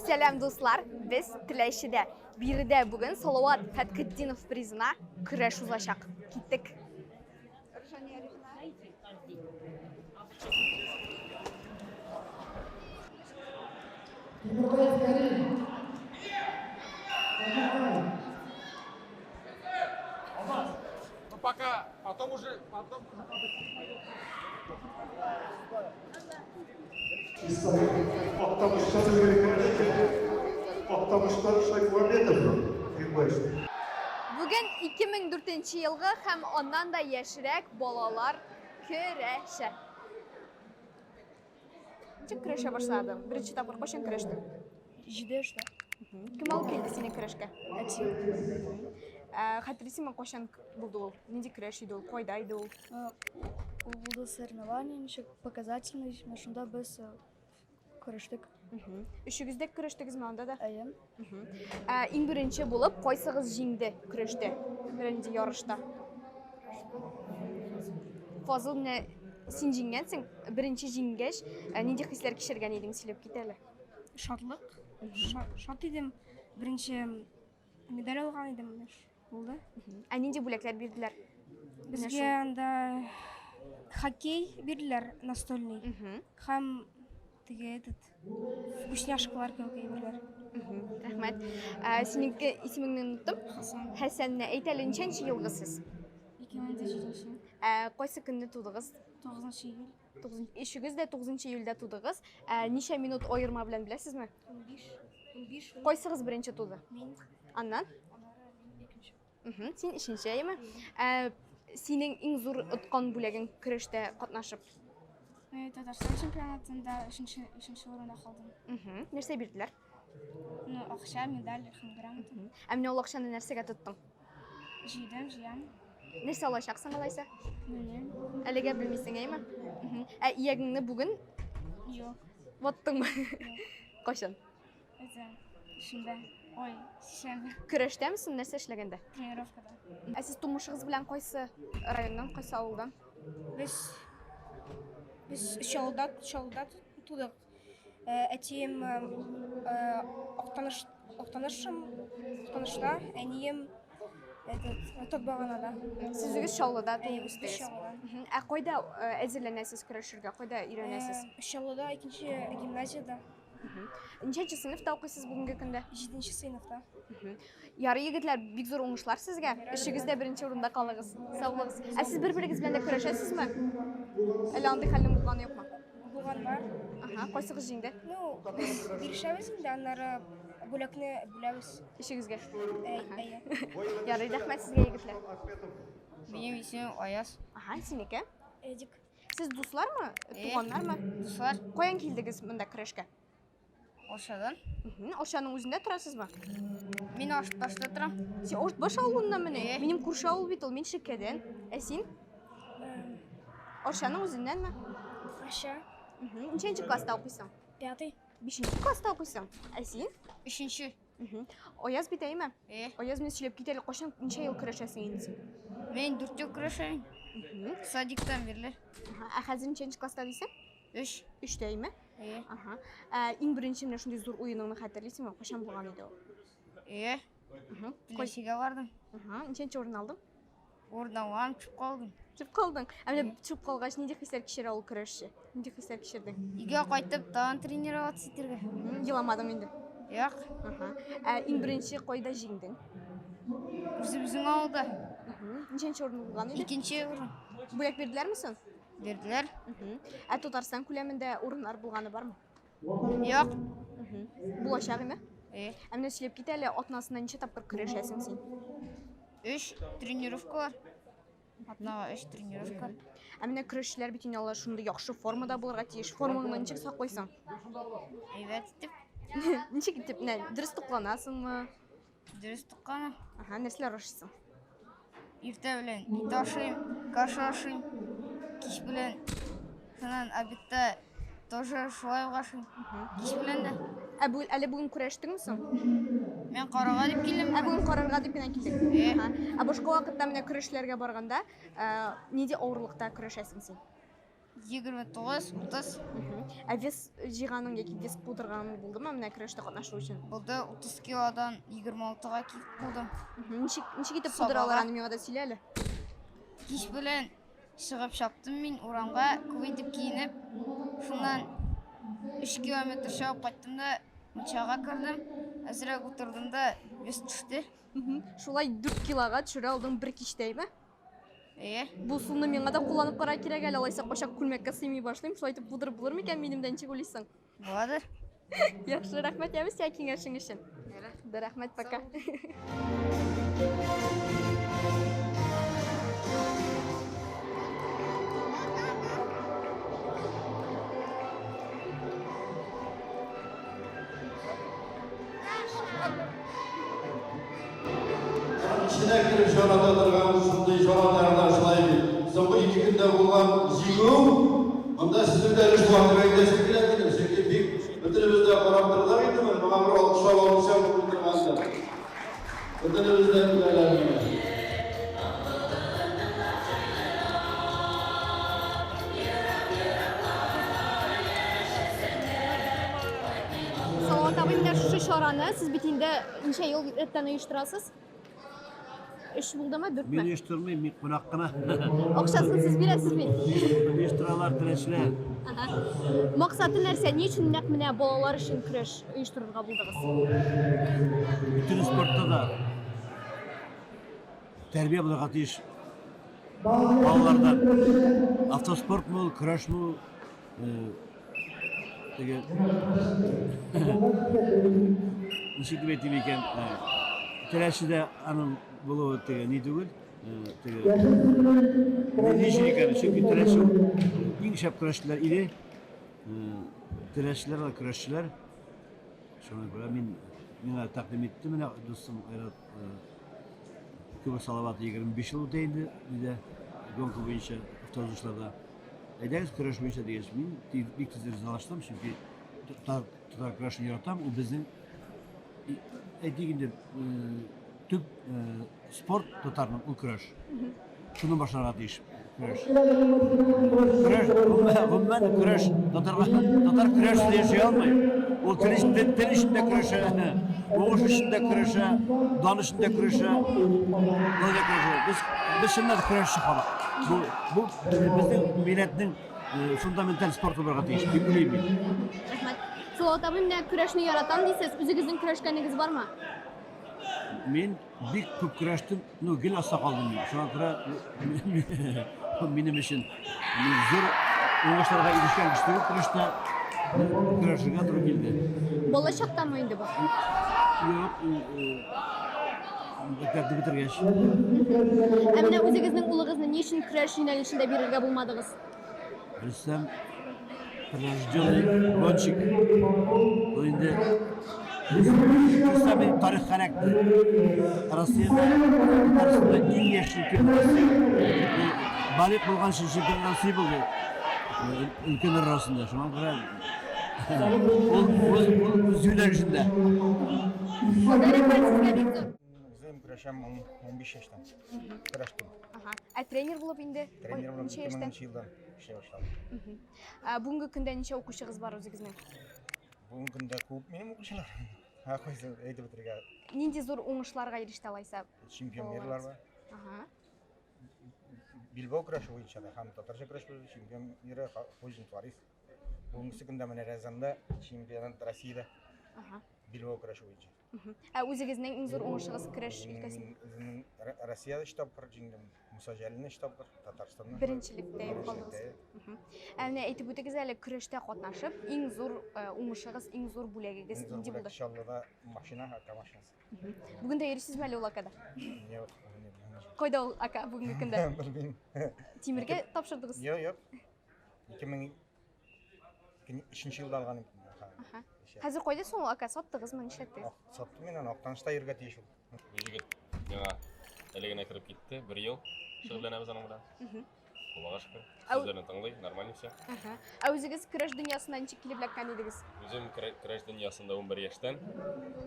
Сәлам, дуслар! Без Теләчедә. Биредә бүген Салават Фәтхетдинов призына көрәш узачак. Киттек. Ну пока, потом уже, потом уже Актаныштан көрәшче, Актаныштан Шаймухаметов Гыйбаев. Бүген 2004 елгы һәм аннан да яшьрәк балалар көрәшә. Ничек көрәшә башладың? Беренче тапкыр кайчан көрәштең? 7 яшьтә. Кем алып килде сине көрәшкә? Әти. Ә, хәтерлисеңме, кайчан булды ул? Нинди көрәш иде ул? Кайда иде ул? Ул булды соревнование, ничек показательный, менә шунда без көрәштек. Өчегез дә көрәштегезме анда да? Әйе. Ә, иң беренче булып кайсыгыз җиңде көрәштә? Беренче ярышта. Фазыл, менә син җиңгәнсең. Беренче җиңгәч, нинди хисләр кичергән идең, сөйләп кит әле. Шатлык. Шат идем. Беренче медаль алган идем, менә булды. Ә нинди бүләкләр бирделәр? Безгә анда хоккей бирделәр, настольный. Һәм теге этот вкусняшкалар кебек әйберләр. Рәхмәт. Ә, синеке исемеңне оныттым. Хәсән. Хәсән, әйт әле, ничәнче елгы сез? 2007. Ә, кайсы көнне тудыгыз? 9 июль. Өчегез дә 9 июльдә тудыгыз. Ә, ничә минут аерма белән беләсезме? 15. 15. Кайсыгыз беренче туды? Мин. Аннан? Аннары мин икенче. Син өченче, әйеме? Ә, синең иң зур откан бүләгең көрәштә катнашып? Татарстан чемпионатында өченче, өченче урында калдым. Нәрсә бирделәр? Ну, акча, медаль һәм грамота. Ә менә ул акчаны нәрсәгә тоттың? Җыйдым, җыям. Нәрсә алачаксың алайса? Белмим. Әлегә белмисең, әйме? Ә иягеңне бүген? Юк. Ваттыңмы? Кайчан? Это шимбә. Ой, сишәмбе. Көрәштәме соң, нәрсә эшләгәндә? Тренировкада. Ә сез тумышыгыз белән кайсы районнан, кайсы авылдан? Без без Чаллыда, Чаллыда тудык. Әтием Актаныш Актанышым, Актанышта, әнием этот Тотбаганада. Сез үзегез Чаллыда туып Әйе, без үстегез. Чаллыда. Ә кайда әзерләнәсез көрәшергә? Кайда өйрәнәсез? Чаллыда икенче гимназиядә. Ничәнче сыйныфта укыйсыз бүгенге көндә? Җиденче сыйныфта. Ярый, егетләр, бик зур уңышлар сезгә. Өчегез дә беренче урында калыгыз. Сау булыгыз. Ә сез бер-берегез белән дә көрәшәсезме? Әллә андый хәлнең булганы юкмы? Булган бар. Ага, кайсыгыз җиңде? Ну, без бирешәбез инде, аннары бүләкне бүләбез. Өчегезгә. Әйе. Ярый, рәхмәт сезгә, егетләр. Минем исемем Аяз. Ага, синеке? Эдик. Сез дуслармы? Э. Туганнармы? Дуслар. Каян килдегез монда көрәшкә? Оршадан. Оршаның үзендә торасызмы? Мин Аштбашта торам. Син Аштбаш авылыннан мени? Э. Минем күрше авыл бит ул, мин Шеккәдән. Ә син? Оршаның үзеннәнме? Орша. Ничәнче класста укыйсың? Пятый. Бишенче класста укыйсың. Ә син? Өченче. Аяз бит, әйме? Э. Аяз, менә сөйләп кит әле, кайчан, ничә ел көрәшәсең инде син? Мин 4 ел көрәшәм. Садиктан бирле. Ә хәзер ничәнче класста дисең? Өч. Өчтә, әйме? Әйе. Ага. Ә, иң беренче менә шундый зур уеныңны хәтерлисеңме? Кайчан булган иде ул? Әйе. Теләчегә бардым. Ага, ничәнче урын алдың? Урын алмадым, төшеп калдым. Төшеп калдың. Ә менә төшеп калгач, нинди хисләр кичерә ул көрәшче? Нинди хисләр кичердең? Өйгә кайтып, тагын тренироваться итәргә. Еламадың инде? Юк. Ага. Ә иң беренче кайда җиңдең? Үзебезнең авылда. Ничәнче урын булган иде? Икенче урын. Бүләк бирделәрме соң? Бирделәр. Ә Татарстан күләмендә урыннар булганы бармы? Юк. Булачак име? Э. Ә менә сөйләп кит әле, атнасына ничә тапкыр көрәшәсең син? Өч тренировкалар. Атнага өч тренировка. Ә менә көрәшчеләр бит инде алар шундый яхшы формада булырга тиеш. Формаңны ничек саклыйсың? Әйбәт итеп. Ничек итеп? Менә дөрес тукланасыңмы? Дөрес тукланам. Ага, нәрсәләр ашыйсың? Иртә белән ит ашыйм, каша ашыйм. Кич белән шуннан обедта тоже шулай ук ашыйм. Кич белән дә. Ә бүген әле бүген көрәштеңме соң? Мин карарга дип килдем. Ә бүген карарга дип кенә килдең. Э. Ага. Ә башка вакытта менә көрәшләргә барганда, нинди авырлыкта көрәшәсең син? 29, 30. Ә вес җыйганың яки вес кудырганың булдымы менә көрәштә катнашу өчен? Булды, 30 килодан 26-га килеп кудым. Ничек, ничек итеп кудыралар аны миңа да сөйлә әле. Кич белән чыгып чаптым мин урамга, күп итеп киенеп. Шуннан 3 километр чабып кайттым да, мунчага кердем. Әзрәк утырдым да, вес төште. Шулай 4 килога төшерә алдың бер кичтәйме? Әйе. Бу суны миңа да кулланып карар кирәк әле, алайса кайчак күлмәккә сыймый башлыйм, шулай итеп булдырып булыр микән минем дә, ничек уйлыйсың? Буладыр. Яхшы, рәхмәт яме сиңа киңәшең өчен. Да, рәхмәт, пока. Эченә кереп җан ата торган шундый җан атарлар шулай бит. Соңгы ике көндә булган җиңү, монда сезнең дә өлеш бар дип әйтәсем килә минем, чөнки бик бөтенебез дә карап тордык инде моны, моңа бер алкышлап алынса булмый торгандыр. Бөтенебез дә беләләр моны. Салават абый, менә шушы чараны сез бит инде ничә ел рәттән оештырасыз? Өч булдымы, дүртме? Мин оештырмыйм, мин кунак кына. Акчасын сез бирәсез бит. Оештыралар теләчеләр. Максаты нәрсә? Ни өчен нәкъ менә балалар өчен көрәш оештырырга булдыгыз? Бөтен спортта да тәрбия булырга тиеш балалардан. Автоспортмы ул, көрәшме ул, теге ничек дип әйтим икән, Теләчедә аның булуы теге ни түгел, теге ни өчен икән, чөнки Теләче иң шәп көрәшчеләр иде. Теләчеләр ва көрәшчеләр. Шуңа күрә мин миңа тәкъдим итте менә дустым Айрат Кубок Салават 25 ел үтә инде диде гонка буенча автоузышларда. Әйдәгез көрәш буенча дигәч, мин бик тиз ризалаштым, чөнки татар татар көрәшен яратам, ул безнең әйтик инде төп спорт татарның ул көрәш. Шуны башларга тиеш көрәш. Көрәш, гомумән көрәш татарга татар көрәшсез яши алмый. Ул тел тел өчен дә көрәшә, уңыш өчен дә көрәшә, дан өчен дә көрәшә. Болай да көрәшә. Без без чыннан көрәшче халык. Бу бу безнең милләтнең фундаменталь спорты булырга тиеш дип уйлыйм мин. Рәхмәт. Салават абый, менә көрәшне яратам дисез, үзегезнең көрәшкәнегез бармы? Мин бик күп көрәштем, ну гел аста калдым мин. Шуңа күрә минем өчен мин зур уңышларга ирешкән кеше түгел көрәштә. Көрәшергә туры килде. Бала чактамы инде бу? Юк, мәктәпне бетергәч. Ә менә үзегезнең улыгызны ни өчен көрәш юнәлешендә бирергә булмадыгыз? Рөстәм прирожденный гонщик. Ул инде Рөстәм инде тарихка эләкте. Россиядә Татарстанда иң яшь чемпион Россия. Ул балигъ булганчы чемпион Россия булды. Өлкәннәр арасында. Шуңа күрә ул үз үз юнәлешендә. Рәхмәт сезгә бик зур. Үзем көрәшәм 15 яшьтән. Көрәштем. Ага. Ә тренер булып инде Тренер булып ничә яшьтән? 2000 елдан эшли башладым. Ә, бүгенге көндә ничә укучыгыз бар үзегезнең? Бүгенге көндә күп минем укучылар. Ха, кайсы әйтеп бетерергә. Нинди зур уңышларга иреште алайса? Чемпион мирлар бар. Ага. Билбау көрәше буенча да һәм татарча көрәш буенча чемпион миры Хуҗин Фарис. Бүгенге көндә менә Рязанда чемпионат Россиядә. Ага. Билбау көрәше буенча. Ә үзегезнең иң зур уңышыгыз көрәш өлкәсендә? Үземнең Россиядә өч тапкыр җиңдем, Муса Җәлилне өч тапкыр, Татарстанны. Беренчелектә калдыгыз. Ә менә әйтеп үтегез әле, көрәштә катнашып, иң зур уңышыгыз, иң зур бүләгегез нинди булды? Чаллыда машина, АК машинасы. Бүген дә йөрисезме әле ул АКда? Юк. Кайда ул АК бүгенге көндә? Белмим. Тимергә тапшырдыгыз? Юк, юк. 2003 елда алган идем. Аха. Хәзер кайда соң ул АК? Саттыгызмы, нишләттегез? Саттым мин аны, Актанышта йөрергә тиеш ул. Бу егет миңа әле генә кереп китте, бер ел шөгыльләнәбез аның белән. Аллага шөкер. Сүзләрен тыңлый, нормально все. Аха. Ә үзегез көрәш дөньясына ничек килеп эләккән идегез? Үзем көрәш дөньясында 11 яшьтән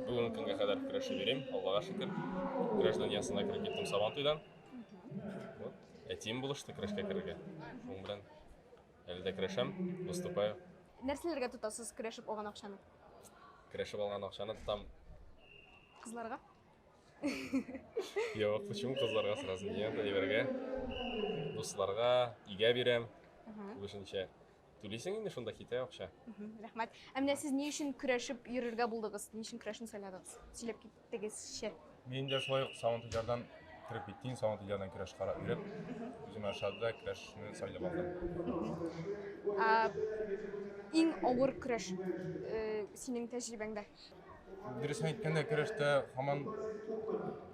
бүгенге көнгә кадәр көрәшеп йөрим, Аллага шөкер. Көрәш дөньясына кереп киттем Сабантуйдан. Вот. Әтием булышты көрәшкә керергә. Шуның белән Әле дә көрәшәм, выступаю. Нәрсәләргә тотасыз көрәшеп алган акчаны? Көрәшеп алган акчаны тотам. Кызларга? Юк, почему кызларга сразу? Нет, әйбергә. Дусларга, өйгә бирәм. Күбесенчә. Түлисең инде, шунда китә акча. Рәхмәт. Ә менә сез ни өчен көрәшеп йөрергә булдыгыз? Ни өчен көрәшне сайладыгыз? Сөйләп киттегезче. Мин дә шулай ук Сабантуйлардан кереп киттем, Сабантуйлардан көрәш карап йөреп, үземә ошады да көрәшне сайлап алдым. Иң авыр көрәш э, синең тәҗрибәңдә? Дөресен әйткәндә, көрәштә һаман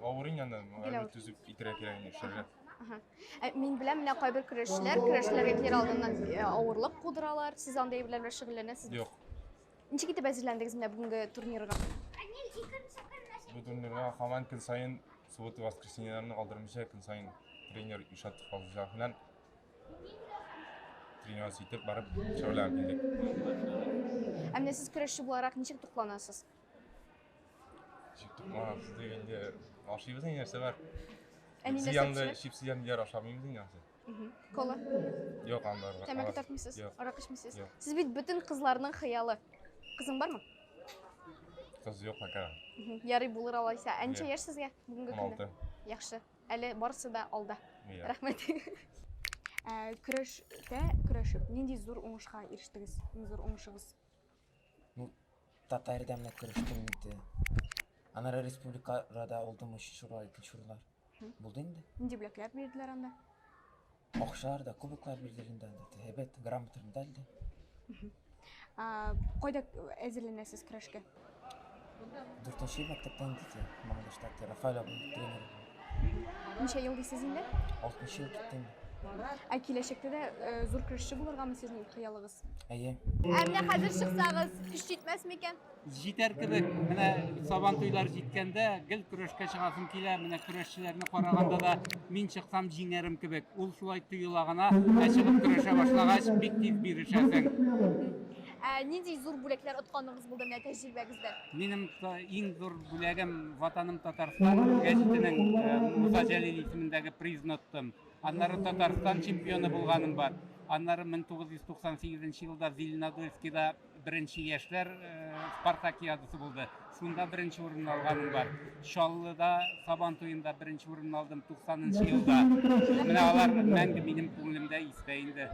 авыр инде аны, әле түзеп итәргә кирәк инде эшләргә. Ә, мин беләм, менә кайбер көрәшчеләр көрәшчеләргә килер алдыннан э, авырлык кудыралар. Сез андый әйберләр белән шөгыльләнәсезме? Юк. Ничек итеп әзерләндегез менә бүгенге турнирга? Бу турнирга һаман көн саен суббота, воскресеньеләрне калдырмыйча көн саен тренер Илшат Фазылҗанов белән тренироваться итеп барып шөгыльләнеп килдек. Ә менә сез көрәшче буларак ничек тукланасыз? Ничек тукланасыз дигәндә, ашыйбыз инде нәрсә бар. Ә ни нәрсә Зыянлы, пешерә? чипсы яннар ашамыйбыз инде ансы. Кола. Юк, анда. Тәмәке тартмыйсыз? Юк. Аракы эчмисез? Юк. Сез бит бөтен кызларның хыялы. Кызың бармы? Кыз юк пока. Ярый булыр алайса. Ә ничә Юк. яшь сезгә бүгенге көндә? 16. Яхшы. Әле барысы да алда. Иә. Рәхмәт. Ә, көрәштә көрәшеп нинди зур уңышка ирештегез? Иң зур уңышыгыз? Ну, татарда менә көрәштем инде. Аннары республикада алдым өченче урыннар, икенче урыннар. Булды инде. Нинди бүләкләр бирделәр анда? Акчалар да, кубоклар бирделәр инде анда. Әйбәт, грамота, медаль дә. Ә, кайда әзерләнәсез көрәшкә? Дүртенче мәктәптән инде Мамадышта Рафаэль абый тренер. Ничә ел дисез инде? Алтынчы ел китте инде. Ә киләчәктә дә э, зур көрәшче булыргамы сезнең хыялыгыз? Әйе. Ә менә хәзер чыксагыз, көч җитмәс микән? Җитәр кебек. Менә Сабан туйлар җиткәндә гел көрәшкә чыгасым килә. Менә көрәшчеләрне караганда да мин чыксам җиңәрем кебек. Ул шулай тоела гына, ә чыгып көрәшә башлагач, бик тиз бирешәсең. Ә нинди зур бүләкләр отканыгыз булды менә тәҗрибәгездә? Минем иң зур бүләгем Ватаным Татарстан гәҗитенең э, Муса Җәлил исемендәге призын оттым. Аннары Татарстан чемпионы булганым бар. Аннары 1998 елда Зеленодольскида беренче яшьләр э, спартакиадасы булды. Шунда беренче урынны алганым бар. Чаллыда Сабан туенда беренче урынны алдым 90 елда. Менә алар мәңге минем күңелемдә истә инде.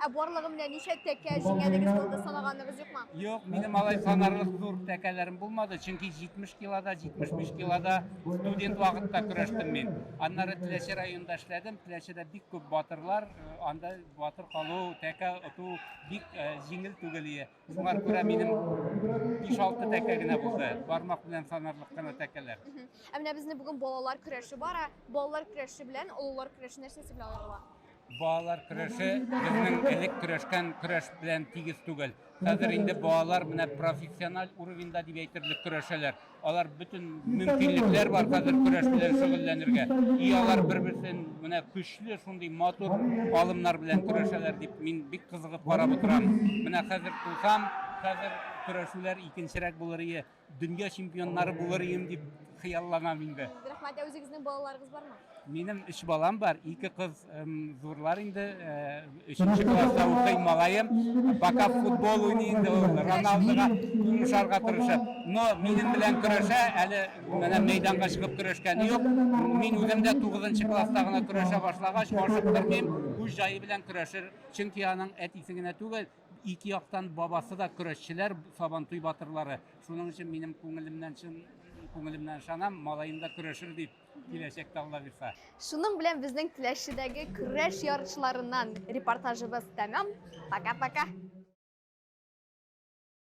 Ә барлыгы менә ничә тәкә җиңгәнегез булды, санаганыгыз юкмы? Юк, минем алай санарлык зур тәкәләрем булмады, чөнки 70 килода, 75 килода студент вакытта көрәштем мин. Аннары Теләче районында эшләдем. Теләчедә бик күп батырлар, э, анда батыр калу, тәкә оту бик э, җиңел түгел ие. Шуңа күрә минем 5-6 тәкә генә булды. Бармак белән санарлык кына тәкәләр. Ә менә безне бүген балалар көрәше бара. Балалар көрәше белән олылар көрәше нәрсәсе белән аерыла? Балалар көрәше безнең элек көрәшкән көрәш белән тигез түгел. Хәзер инде балалар менә профессиональ уровеньда дип әйтерлек көрәшәләр. Алар бөтен мөмкинлекләр бар хәзер көрәш белән шөгыльләнергә. И алар бер-берсен менә көчле шундый матур алымнар белән көрәшәләр дип мин бик кызыгып карап утырам. Менә хәзер тусам, хәзер көрәшүләр икенчерәк булыр ие. Дөнья чемпионнары булыр ием дип хыялланам инде. Рәхмәт, ә үзегезнең балаларыгыз бармы? Минем өч балам бар, ике кыз зурлар инде, өченче класста укый малаем. Пока футбол уйный инде ул, Роналдога ошарга тырыша. Но минем белән көрәшә, әле менә мәйданга чыгып көрәшкәне юк. Мин үзем дә тугызынчы класста гына көрәшә башлагач, ашыктырмыйм, үз җае белән көрәшер. Чөнки аның әтисе генә түгел, ике яктан бабасы да көрәшчеләр, Сабантуй батырлары. Шуның өчен минем күңелемнән чын күңелемнән ышанам, малаем да көрәшер дип киләчәктә Алла бирса. Шуның белән безнең Теләчедәге көрәш ярышларыннан репортажыбыз тәмам. Пока-пока.